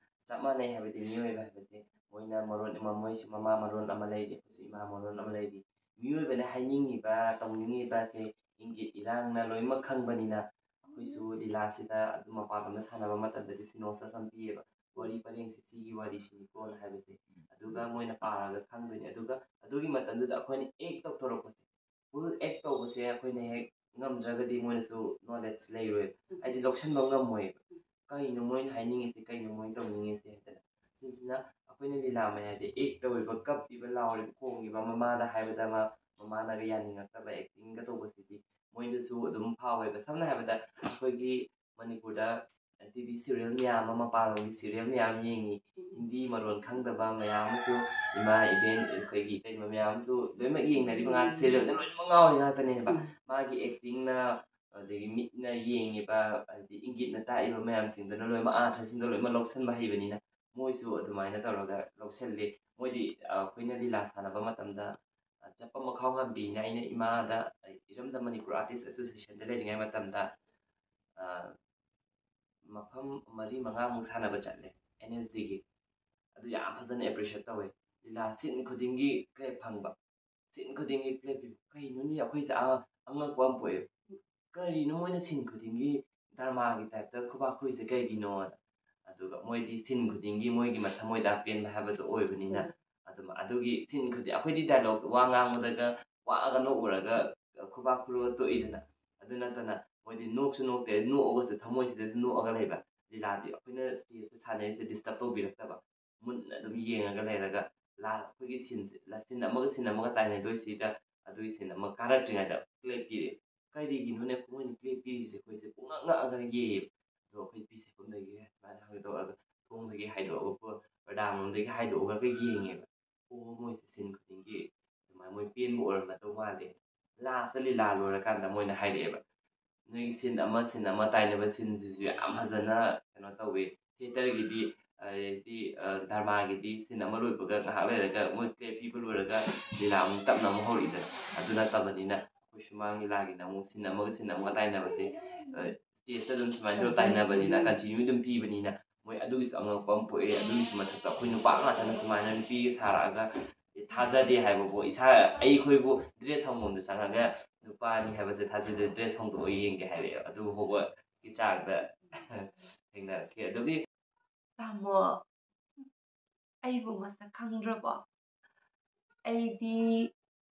ꯆꯞ ꯃꯥꯟꯅꯩ꯫ ꯍꯥꯏꯕꯗꯤ ꯃꯤꯑꯣꯏꯕ ꯍꯥꯏꯕꯁꯦ ꯃꯣꯏꯅ ꯃꯔꯣꯟ ꯑꯃ, ꯃꯣꯏꯁꯨ ꯃꯃꯥ ꯃꯔꯣꯟ ꯑꯃ ꯂꯩꯔꯤ, ꯑꯩꯈꯣꯏꯁꯨ ꯏꯃꯥ ꯃꯔꯣꯟ ꯑꯃ ꯂꯩꯔꯤ꯫ ꯃꯤꯑꯣꯏꯕꯅ ꯍꯥꯏꯅꯤꯡꯉꯤꯕ, ꯇꯧꯅꯤꯡꯉꯤꯕꯁꯦ ꯏꯪꯒꯤꯠ ꯏꯔꯥꯡꯅ ꯂꯣꯏꯅꯃꯛ ꯈꯪꯕꯅꯤꯅ ꯑꯩꯈꯣꯏꯁꯨ ꯂꯤꯂꯥꯁꯤꯗ ꯑꯗꯨꯝ ꯃꯄꯥꯟ ꯂꯝꯗ ꯁꯥꯟꯅꯕ ꯃꯇꯝꯗꯗꯤ synopsis ꯑꯃ ꯄꯤꯌꯦꯕ, ꯋꯥꯔꯤ ꯄꯔꯦꯡꯁꯤ ꯁꯤꯒꯤ ꯋꯥꯔꯤꯁꯤꯅꯤꯀꯣꯅ ꯍꯥꯏꯕꯁꯦ꯫ ꯑꯗꯨꯒ ꯃꯣꯏꯅ ꯄꯥꯔꯒ ꯈꯪꯗꯣꯏꯅꯤ꯫ ꯑꯗꯨꯒ ꯑꯗꯨꯒꯤ ꯃꯇꯝꯗꯨꯗ ꯑꯩꯈꯣꯏꯅ act ꯇꯧꯊꯣꯔꯛꯄꯁꯦ, full act ꯇꯧꯕꯁꯦ ꯑꯩꯈꯣꯏꯅ ꯍꯦꯛ ꯉꯝꯗ꯭ꯔꯒꯗꯤ ꯃꯣꯏꯅꯁꯨ knowledge ꯂꯩꯔꯣꯏꯕ, ꯍꯥꯏꯗꯤ ꯂꯧꯁꯟꯕ ꯉꯝꯃꯣꯏꯕ꯫ ꯀꯩꯅꯣ ꯃꯣꯏꯅ ꯍꯥꯏꯅꯤꯡꯉꯤꯁꯦ, ꯀꯩꯅꯣ ꯃꯣꯏꯅ ꯇꯧꯅꯤꯡꯉꯤꯁꯦ ꯍꯥꯏꯗꯅ꯫ ꯁꯤꯁꯤꯅ ꯑꯩꯈꯣꯏꯅ ꯂꯤꯂꯥ ꯃꯌꯥꯏꯗ act ꯇꯧꯔꯤꯕ, ꯀꯞꯄꯤꯕ, ꯂꯥꯎꯔꯤꯕ, ꯈꯣꯡꯉꯤꯕ, ꯃꯃꯥꯗ ꯍꯥꯏꯕꯗ ꯃꯥ, ꯃꯃꯥꯅꯒ ꯌꯥꯅꯤꯡꯉꯛꯇꯕ, acting ꯒ ꯇꯧꯕꯁꯤꯗꯤ ꯃꯣꯏꯗꯁꯨ ꯑꯗꯨꯝ ꯐꯥꯎꯋꯦꯕ꯫ ꯁꯝꯅ ꯍꯥꯏꯔꯕꯗ ꯑꯩꯈꯣꯏꯒꯤ ꯃꯅꯤꯄꯨꯔꯗ T V serial ꯃꯌꯥꯝ ꯑꯃ, ꯃꯄꯥꯟꯂꯣꯝꯒꯤ serial ꯃꯌꯥꯝ ꯌꯦꯡꯉꯤ, ꯍꯤꯟꯗꯤ ꯃꯔꯣꯟ ꯈꯪꯗꯕ ꯃꯌꯥꯝ ꯑꯃꯁꯨ, ꯏꯃꯥ ꯏꯕꯦꯟ ꯑꯩꯈꯣꯏꯒꯤ ꯏꯇꯩꯃ ꯃꯌꯥꯝ ꯑꯃꯁꯨ ꯂꯣꯏꯅꯃꯛ ꯌꯦꯡꯅꯔꯤꯕ ꯉꯥꯛ-, serial ꯗ ꯂꯣꯏꯅꯃꯛ ꯉꯥꯎꯔꯤ ꯉꯥꯛꯇꯅꯦꯕ꯫ ꯎꯝ꯫ ꯃꯥꯒꯤ acting ꯅ, ꯑꯗꯒꯤ ꯃꯤꯠꯅ ꯌꯦꯡꯉꯤꯕ, ꯍꯥꯏꯗꯤ ꯏꯪꯒꯤꯠꯅ ꯇꯥꯛꯏꯕ ꯃꯌꯥꯝꯁꯤꯡꯗꯨꯅ ꯂꯣꯏꯅꯃꯛ ꯑꯥꯔꯊꯁꯤꯡꯗꯣ ꯂꯣꯏꯅꯃꯛ ꯂꯧꯁꯤꯟꯕ ꯍꯩꯕꯅꯤꯅ ꯃꯣꯏꯁꯨ ꯑꯗꯨꯃꯥꯏꯅ ꯇꯧꯔꯒ ꯂꯧꯁꯤꯜꯂꯤ꯫ ꯃꯣꯏꯗꯤ, ꯑ, ꯑꯩꯈꯣꯏꯅ ꯂꯤꯂꯥ ꯁꯥꯟꯅꯕ ꯃꯇꯝꯗ, ꯑ, ꯆꯠꯄ ꯃꯈꯥꯎ ꯉꯝꯕꯤꯅ ꯑꯩꯅ ꯏꯃꯥꯗ, ꯑ, ꯏꯔꯝꯗꯝ ꯃꯅꯤꯄꯨꯔ Artist Association ꯗ ꯂꯩꯔꯤꯉꯩ ꯃꯇꯝꯗ, ꯑ, ꯃꯐꯝ ꯃꯔꯤ ꯃꯉꯥꯃꯨꯛ ꯁꯥꯟꯅꯕ ꯆꯠꯂꯦ N S D ꯒꯤ꯫ ꯑꯗꯨ ꯌꯥꯝ ꯐꯖꯅ appreciate ꯇꯧꯋꯦ꯫ ꯂꯤꯂꯥ scene ꯈꯨꯗꯤꯡꯒꯤ clap ꯐꯪꯕ꯫ Scene ꯈꯨꯗꯤꯡꯒꯤ clap ꯄꯤꯕ꯫ ꯀꯩꯅꯣꯅꯦ ꯑꯩꯈꯣꯏꯁꯦ ꯑ-, ꯑꯉꯛꯄ ꯑꯃ ꯄꯣꯛꯑꯦ꯫ ꯀꯔꯤꯅꯣ ꯃꯣꯏꯅ scene ꯈꯨꯗꯤꯡꯒꯤ drama ꯒꯤ type ꯇ ꯈꯨꯕꯥꯛ ꯈꯨꯔꯤꯁꯦ ꯀꯩꯒꯤꯅꯣꯅ꯫ ꯑꯗꯨꯒ ꯃꯣꯏꯗꯤ scene ꯈꯨꯗꯤꯡꯒꯤ ꯃꯣꯏꯒꯤ ꯃꯊꯃꯣꯏꯗ ꯑꯄꯦꯟꯕ ꯍꯥꯏꯕꯗꯣ ꯑꯣꯏꯕꯅꯤꯅ, ꯎꯝ꯫ ꯑꯗꯨꯝ ꯑꯗꯨꯒꯤ scene ꯈꯨꯗꯤꯡ, ꯑꯩꯈꯣꯏꯗꯤ dialogue ꯋꯥ ꯉꯥꯡꯕꯗꯒ ꯋꯥꯒ ꯅꯣꯛꯎꯔꯒ ꯈꯨꯕꯥꯛ ꯈꯨꯔꯒ ꯇꯣꯛꯏꯗꯅ꯫ ꯑꯗꯨ ꯅꯠꯇꯅ ꯃꯣꯏꯗꯤ ꯅꯣꯛꯁꯨ ꯅꯣꯛꯇꯦ, ꯅꯣꯛꯑꯒꯁꯨ ꯊꯃꯣꯏꯁꯤꯗ ꯅꯣꯛꯑꯒ ꯂꯩꯕ꯫ ꯂꯤꯂꯥꯗꯤ ꯑꯩꯈꯣꯏꯅ stage ꯇ ꯁꯥꯟꯅꯔꯤꯁꯦ disturb ꯇꯧꯕꯤꯔꯛꯇꯕ꯫ ꯃꯨꯟꯅ ꯑꯗꯨꯝ ꯌꯦꯡꯉꯒ ꯂꯩꯔꯒ ꯂꯥ-, ꯑꯩꯈꯣꯏꯒꯤ scene ꯁꯦ, ꯂꯥ-, scene ꯑꯃꯒ scene ꯑꯃꯒ ꯇꯥꯏꯅꯗꯣꯏꯁꯤꯗ ꯑꯗꯨꯒꯤ scene ꯑꯃ ꯀꯥꯔꯛꯇ꯭ꯔꯤꯉꯩꯗ clap ꯄꯤꯔꯦ꯫ ꯀꯔꯤꯒꯤꯅꯣꯅꯦ ꯃꯣꯏꯅ clap ꯄꯤꯔꯤꯁꯦ? ꯑꯩꯈꯣꯏꯁꯦ ꯄꯨꯡꯉꯛ ꯉꯛꯑꯒ ꯌꯦꯡꯉꯦꯕ꯫ ꯑꯗꯣ ꯑꯩꯈꯣꯏ ꯄꯤ ꯁꯦꯐꯝꯗꯒꯤ ꯁꯨꯃꯥꯏꯅ ꯍꯥꯏꯗꯣꯛꯑꯒ, ꯊꯣꯡꯗꯒꯤ ꯍꯥꯏꯗꯣꯛꯑꯒ, ꯄꯔꯗꯥ ꯃꯅꯨꯡꯗꯒꯤ ꯍꯥꯏꯗꯣꯛꯑꯒ ꯌꯦꯡꯉꯦꯕ꯫ ꯑꯣ, ꯃꯣꯏꯁꯦ scene ꯈꯨꯗꯤꯡꯒꯤ ꯑꯗꯨꯃꯥꯏꯅ ꯃꯣꯏ ꯄꯦꯟꯕ ꯑꯣꯏꯔꯝꯃꯗꯧ ꯃꯥꯜꯂꯦ꯫ Last ꯇ ꯂꯤꯂꯥ ꯂꯣꯏꯔꯀꯥꯟꯗ ꯃꯣꯏꯅ ꯍꯥꯏꯔꯛꯑꯦꯕ, "ꯅꯣꯏꯒꯤ scene ꯑꯃ, scene ꯑꯃ ꯇꯥꯏꯅꯕ scene ꯁꯤꯁꯨ ꯌꯥꯝ ꯐꯖꯅ ꯀꯩꯅꯣ ꯇꯧꯋꯤ꯫ Theatre ꯒꯤꯗꯤ, ꯑꯗꯩꯗꯤ, ꯑ, drama ꯒꯤꯗꯤ scene ꯑꯃ ꯂꯣꯏꯕꯒ ꯉꯥꯏꯍꯥꯛ ꯂꯩꯔꯒ ꯃꯣꯏ clap ꯄꯤꯕ ꯂꯣꯏꯔꯒ ꯂꯤꯂꯥ ꯑꯃꯨꯛ ꯇꯞꯅ ꯑꯃꯨꯛ ꯍꯧꯔꯛꯏꯗꯅ꯫ ꯑꯗꯨ ꯅꯠꯇꯕꯅꯤꯅ ꯑꯩꯈꯣꯏ ꯁꯨꯃꯥꯡ ꯂꯤꯂꯥꯒꯤꯅ ꯑꯃꯨꯛ scene ꯑꯃꯒ scene ꯑꯃꯒ ꯇꯥꯏꯅꯕꯁꯦ, ꯑ, ꯁ꯭ꯇꯦꯖꯇ ꯑꯗꯨꯝ ꯁꯨꯃꯥꯏꯅ ꯇꯧꯔ ꯇꯥꯏꯅꯕꯅꯤꯅ, ꯀꯟꯇꯤꯅ꯭ꯌꯨ ꯑꯗꯨꯝ ꯄꯤꯕꯅꯤꯅ, ꯃꯣꯏ ꯑꯗꯨꯒꯤꯁꯨ ꯑꯉꯛꯄ ꯑꯃ ꯄꯣꯛꯑꯦ꯫ ꯑꯗꯨꯒꯤꯁꯨ ꯃꯊꯛꯇ ꯑꯩꯈꯣꯏ ꯅꯨꯄꯥ ꯉꯥꯛꯇꯅ ꯁꯨꯃꯥꯏꯅ ꯅꯨꯄꯤꯒ ꯁꯥꯔꯛꯑꯒ ꯊꯥꯖꯗꯦ ꯍꯥꯏꯕꯕꯨ, ꯏꯁꯥ, ꯑꯩꯈꯣꯏꯕꯨ ꯗ꯭ꯔꯦꯁ ꯍꯣꯡꯐꯝꯗ ꯆꯪꯉꯒ ꯅꯨꯄꯥꯅꯤ ꯍꯥꯏꯕꯁꯦ ꯊꯥꯖꯗꯦ, ꯗ꯭ꯔꯦꯁ ꯍꯣꯡꯗꯣꯛꯑ ꯌꯦꯡꯒꯦ ꯍꯥꯏꯔꯛꯑꯦ꯫ ꯑꯗꯨ ꯐꯥꯎꯕꯒꯤ ꯆꯥꯡꯗ ꯊꯦꯡꯅꯔꯛꯈꯤ꯫ ꯑꯗꯨꯒꯤ ꯇꯥꯃꯣ, ꯑꯩꯕꯨ ꯃꯁꯛ ꯈꯪꯗ꯭ꯔꯕꯣ? ꯑꯩꯗꯤ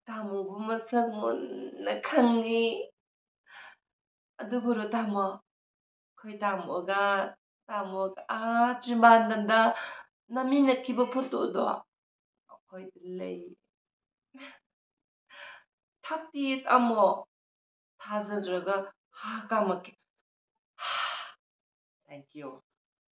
ꯇꯥꯃꯣꯕꯨ ꯃꯁꯛ ꯃꯨꯟꯅ ꯈꯪꯉꯤ꯫ ꯑꯗꯨꯕꯨꯔꯣ ꯇꯥꯃꯣ? ꯑꯩꯈꯣꯏ ꯇꯥꯃꯣꯒ, ꯇꯥꯃꯣꯒ ꯑꯥ ꯆꯤꯝꯕꯥꯟꯗꯝꯗ ꯅꯝꯃꯤꯟꯅꯈꯤꯕ ꯐꯣꯇꯣꯗꯣ ꯑꯩꯈꯣꯏꯗ ꯂꯩ꯫ ꯊꯛꯇꯤ ꯇꯥꯃꯣ, ꯊꯥꯖꯗ꯭ꯔꯒ ꯍꯥ ꯀꯥꯝꯃꯛꯀꯦ꯫ Thank you꯫